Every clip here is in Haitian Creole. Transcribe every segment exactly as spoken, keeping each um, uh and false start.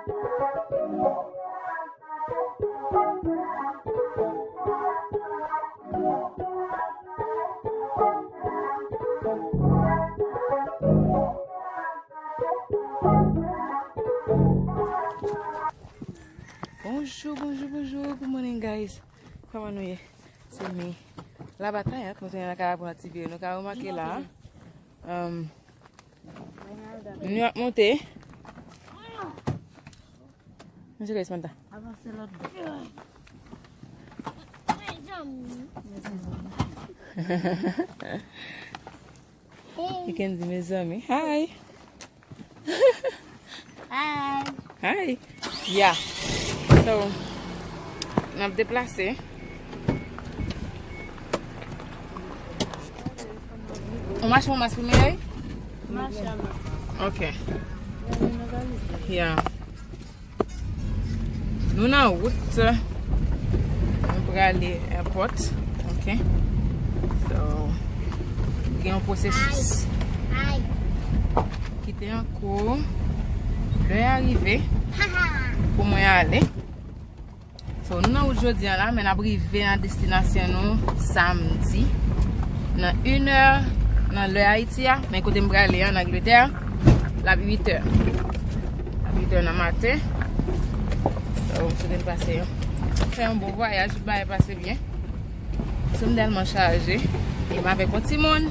Bonjou, bonjou, bonjou. Good morning, guys. Kòman nou ye? Se mi. La batay, hein, kontinye nan kay la pou n aktive. Nou ka remake la, um, nou ap monte. Mesye Grace, Manta. Avanse lòt bò. Kendy, mezanmi. Hi. Hi. Hi. Yeah. So, n ap deplase. Ou mache yon mas pou mwen? Mache a mas. Ok. Yeah. Nou nan wout. Nou prale airport. Ok. So, gen yon pwosesis ki te an kou. Lè a rive pou mwen ale. So, nou nan wout jodi a la, men n ap rive nan destinasyon nou samdi. Nan inè, nan lè Ayiti a, men kote m prale a, nan Angletè, l ap uitè. L ap uitè nan maten. So, m swete n pase, fè yon bon vwayaj, tout bagay pase byen. Sou m tèlman chaje. E m avèk yon timoun.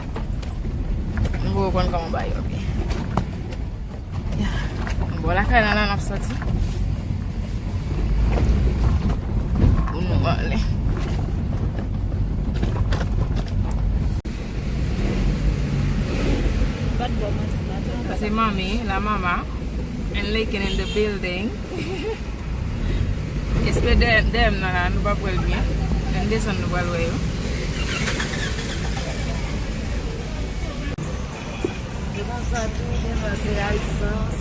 M poko konn kòman bagay yo ye. Bon, lakay la, la, n ap sòti. Pou nou ale. Sa se manmi, la mama, and Lakin in the building. Espè dèyè, dèyè m nan la, nou p ap wè l byen. Lè n desann, nou pral wè yo. Se konsa tou, gen lè se ayisans.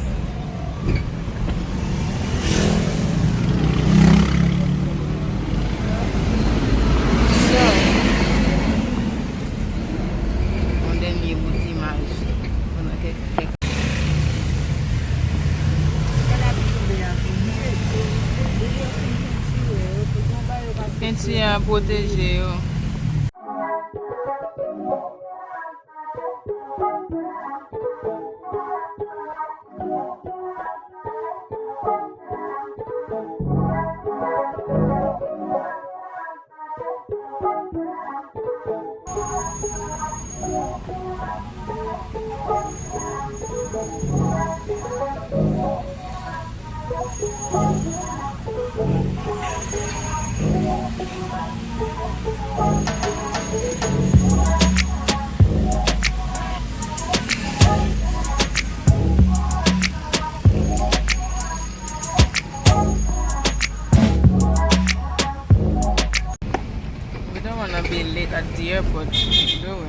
So, yon dènye bout imaj. Pandan kèk, kèk Penti an pwoteje yo. We don't wanna be late at the airport. Do we?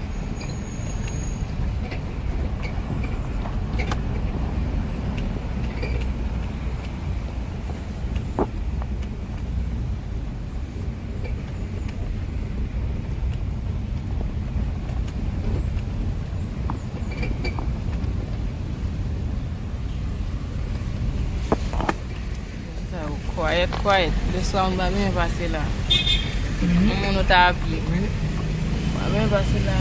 Sa yo quiet, quiet. Leswa, moun pa menm pase la. Yon moun ou ta apiye. Pa menm pase la.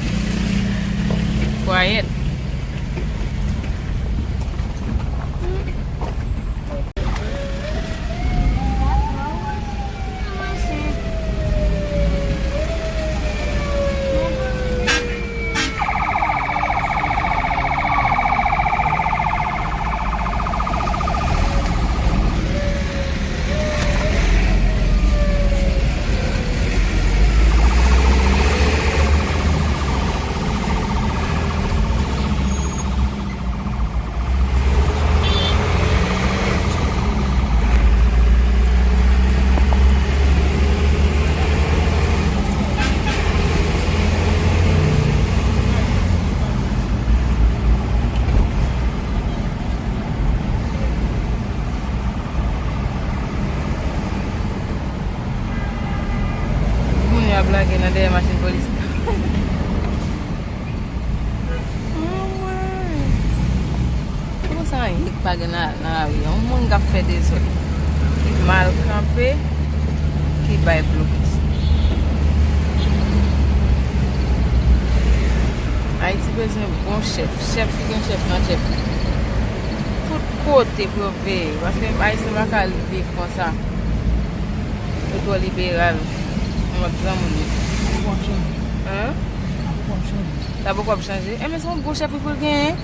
Quiet. Sa gen nan, nan lari a. Yon moun k ap fè dezòd. Ki mal kanpe, ki bay blokis. Ayiti bezwen bon chèf. Chèf ki gen chèf nan chèf. Tout kote pou yo veye. Paske Ayisyen pa ka viv konsa. Yo twò liberal. Yon lòt granmoun yo. Hein? Sa poko ap chanje. Enben, se yon bon chèf wi pou l genyen.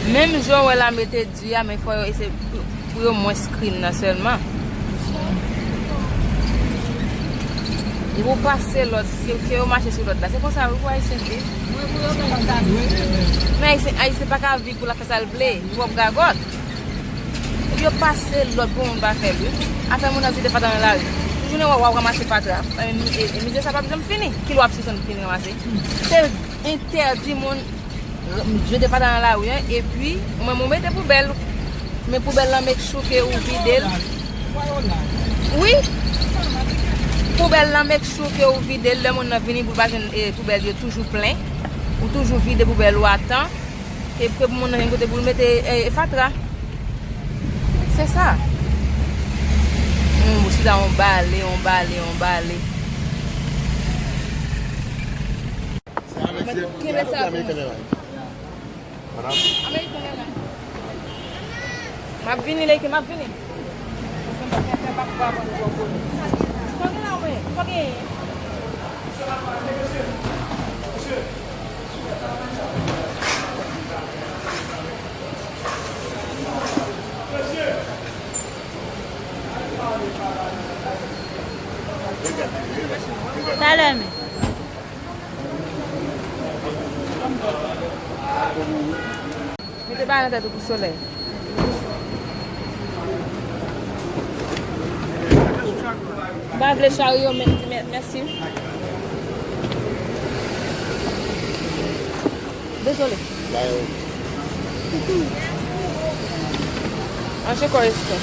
Menm jan w wè lame te di a, men fò yo eseye pou, pou yo mwens krim nan sèlman. Depi w pase lòd, ke, ke yo mache sou lòd la. Se konsa wi pou Ayisyen viv. Men Ayisyen, Ayisyen pa ka viv pou l ap fè sa l vle. Twòp gagòt. Epi yo pase lòd pou moun pa fè l wi. Afè moun ap vide fatra nan lari. Ou jounen w ap ranmase fatra. E, e, e mizè sa p ap janm fini. Kilè w ap sispann fin ranmase? Se entèdi moun jete fatra nan lari an, epi ou menm ou mete poubèl. Men poubèl lan make sure ke ou vide l. Wi. Poubèl lan make sure ke ou vide l. Lè moun nan vini pou l pa jwenn, e, poubèl yo toujou plen. Ou toujou vide poubèl ou a tan. Ke, ke pou moun nan jwenn kote pou l mete, e, fatra. Se sa. Yon, chita, yon bale, yon bale, yon bale. Kenbe sa pou mwen. American Airlines. M ap vini, Leke, m ap vini. Paske m pa gen fè bak pou avan nou pran kole. Sa gen la, mwen? Sa gen? Talè men. Mete bagay nan tèt ou pou solèy. M pa vle charyo, men, men, mèsi. Dezole. Manje kò espè.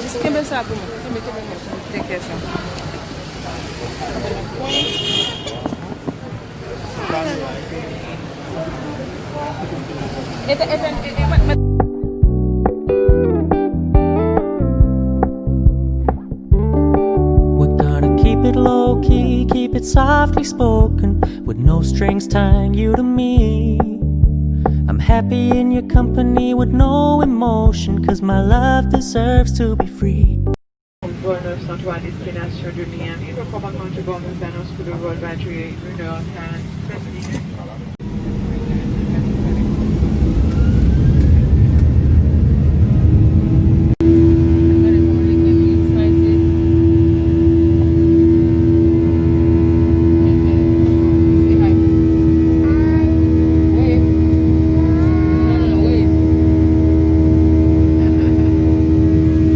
Jis kenbe sa pou mwen. Kenbe, kenbe, kenbe. Take care, sa. We're gonna keep it low key, keep it softly spoken, with no strings tying you to me. I'm happy in your company with no emotion, 'cause my love deserves to be free. Vol neuf cent trois à destination de Miami. Le commandement du vol nous annonce que le vol va durer une heure quarante-sept minutes.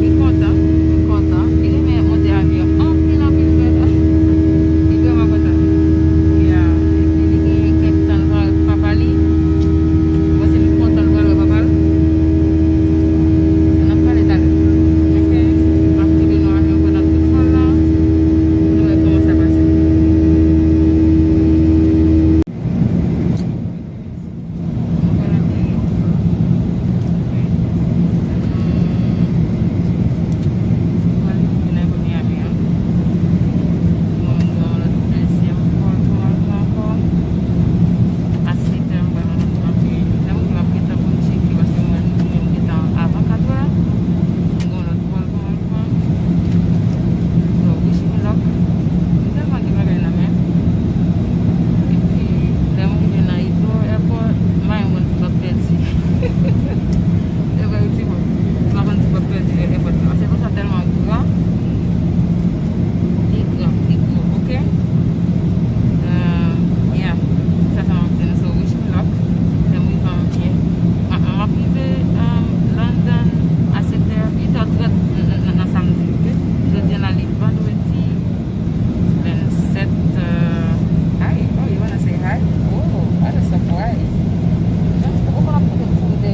Li kontan, li kontan. Li renmen monte avyon anpil, anpil, frè. Li vrèman kontan. Ya, epi li gen kèk tan l pral wè papa li. Mwen se li kontan l pral wè papa l. N ap pale talè. Oke? M ap kenbe nou avyon pandan tout vòl la. Nou wè kòman sa pase. Mwen pral ateri. Mwen pral tounen pou Miami an. Mwen gen yon lòt dezyèm vòl pou mwen pran ankò. A sèt è, mwen pral ateri. Lè mwen rive, m ap gentan pou m tcheke, paske mwen, mwen gentan avan kat è. Mwen gen yon lòt vòl pou mwen pran. So, wish me luck. M tèlman gen bagay nan men. Epi, lè m rive nan Heathrow Airport, m pa menm konn si m p ap pèdi. Se vre wi, timoun. M pa konn si m p ap pèdi nan airport la. Paske airport sa tèlman gran. Li gran, li gwo, oke? Euh, yeah. Sa, sa m ap di nou. So, wish me luck. Lè m rive, m ap byen. M ap, m ap rive, euh, London a sèt è, uit è trant nan, nan, nan, nan samdi, oke? Jodi a la, li vandredi. Vennsèt, euh, hi, oh, you wanna say hi? Oh, what a surprise. Jan, ou konn ap fout, fout de,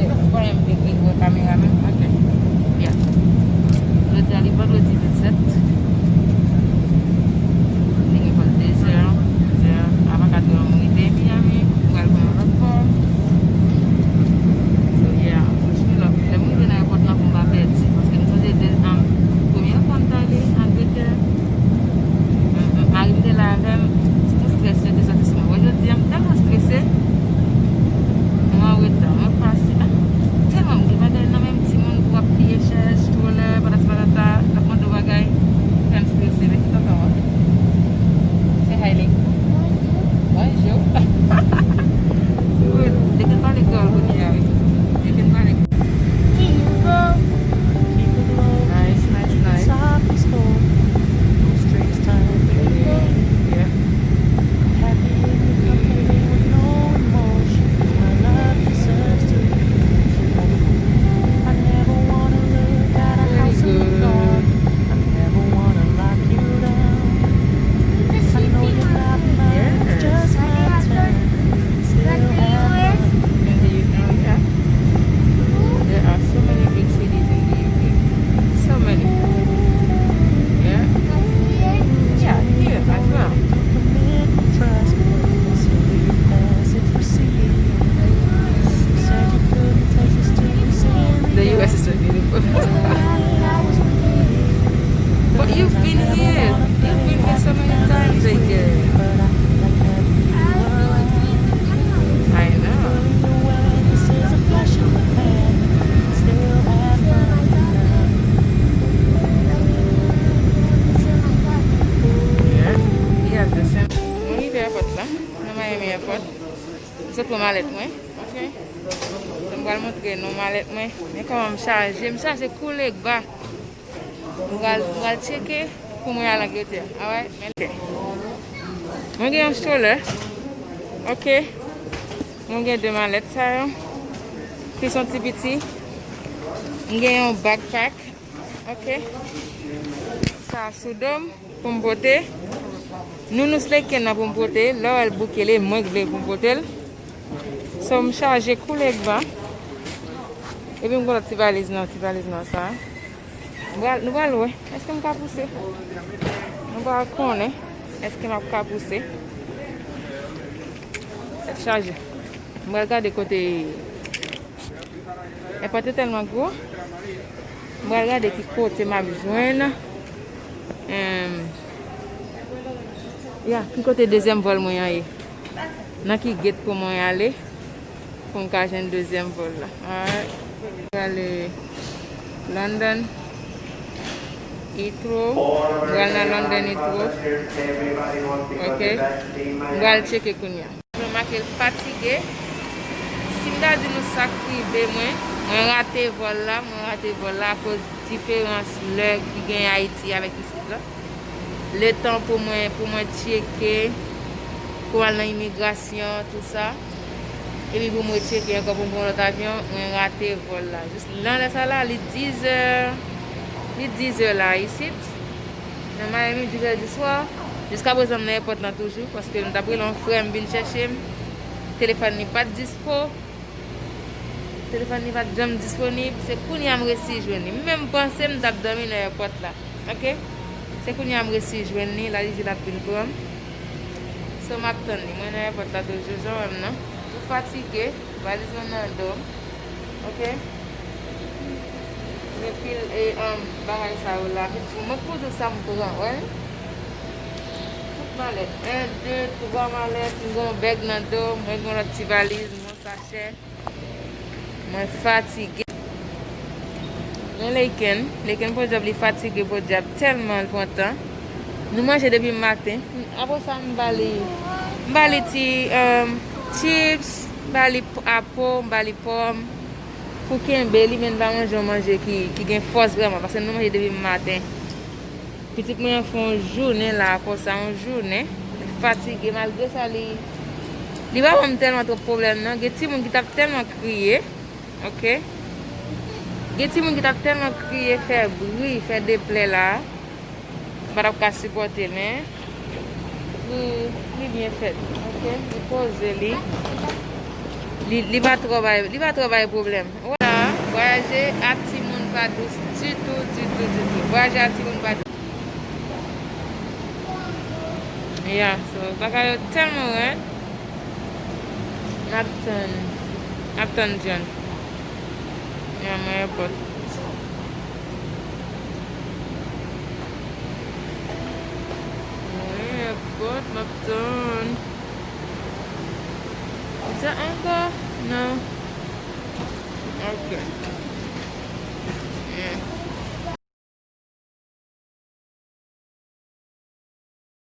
Malèt mwen, ok. M pral montre nou malèt mwen. Men kòman m chaje, m chaje kou legba. M pral, m pral tcheke pou mwen al Angletè. Alright, men ok. Mwen gen yon stroller. Ok. Mwen gen de malèt sa yo. Plis yon ti piti. Mwen gen yon backpack. Ok. Sa sou do m pou m pote. Nounous Laken nan pou m pote. Lè w wè l bouke, li mwen ki vle pou m pote l. So, m chaje kou legba. Epi m gen lòt ti valiz nan, ti valiz nan sa. M pral, nou pral wè. Èske m ka pouse? Nou pral konnen èske m ap ka pouse. Tèt chaje. M pral gade kote. Èpòt yo tèlman gwo. M pral gade ki kote m ap jwenn. Em, ya, ki kote dezyèm vòl mwen an ye? Nan ki gate pou mwen ale? Pou m ka jwenn dezyèm vòl la. Alright. M prale London Heathrow. M pral nan London Heathrow. Ok. M pral tcheke kounye a. Remake l fatige. Si m ta di nou sa k rive mwen, mwen rate vòl la, mwen rate vòl la akoz diferans lè ki gen Ayiti avèk isit la. Letan pou mwen, pou mwen tcheke, pou al nan imigrasyon, tou sa. Epi pou mwen tcheke ankò pou m pran lòt avyon, mwen rate vòl la. Jis nan lè sa la, li dizè, li dizè la isit. Nan Miami, dizè di swa. Jiskaprezan, m nan èpòt lan toujou, paske m t ap rele yon frè m vin chèche m. Telefòn li pa t dispo. Telefòn li pa t janm disponib. Se kounye a m resi jwenn li. M menm panse m t ap dòmi nan èpòt la. Ok? Se kounye a m resi jwenn li. La, li di l ap vin pran m. So, m ap tann li. Mwen nan èpòt la toujou, jan w wè m nan. Tou fatige. Valiz mwen nan do m. Ok? Gen pil, e, um, bagay sa yo la. Mwen pou tout sa m pran, wè. Tout malèt. En, de, twa malèt. M gen yon bag nan do m. Mwen gen yon lòt ti valiz, m gen yon sachè. Mwen fatige. Men Laken, Laken podyab li fatige, podyab tèlman l pran tan. Nou manje depi maten. Apre sa, m ba li, m ba li ti, um, chips, m ba li p-, apo, m ba li pòm. Pou kenbe li, men l va manje yon manje ki, ki gen fòs vrèman, paske nou manje depi maten. Pitit mwen an fè yon jounen la, konsa, yon jounen. Li fatige, malgre sa, li, li pa ban m tèlman twòp pwoblèm, non. Gen timoun ki t ap tèlman kriye, ok? Gen timoun ki t ap tèlman kriye, fè bri, fè deplè la. M pa t ap ka sipòte, men li, li byen fèt, ok? Li poze li. Li, li pa twò bay, li pa twò bay pwoblèm. Vwala, vwayaje ak timoun pa dous ditou, ditou, ditou. Vwayaje ak timoun pa dous. Ya, so, bagay yo tèlman rèd. N ap tann, n ap tann John. Ya, mwen èpòt. Mwen èpòt, m ap tann. Sa ankò? Non. Ok.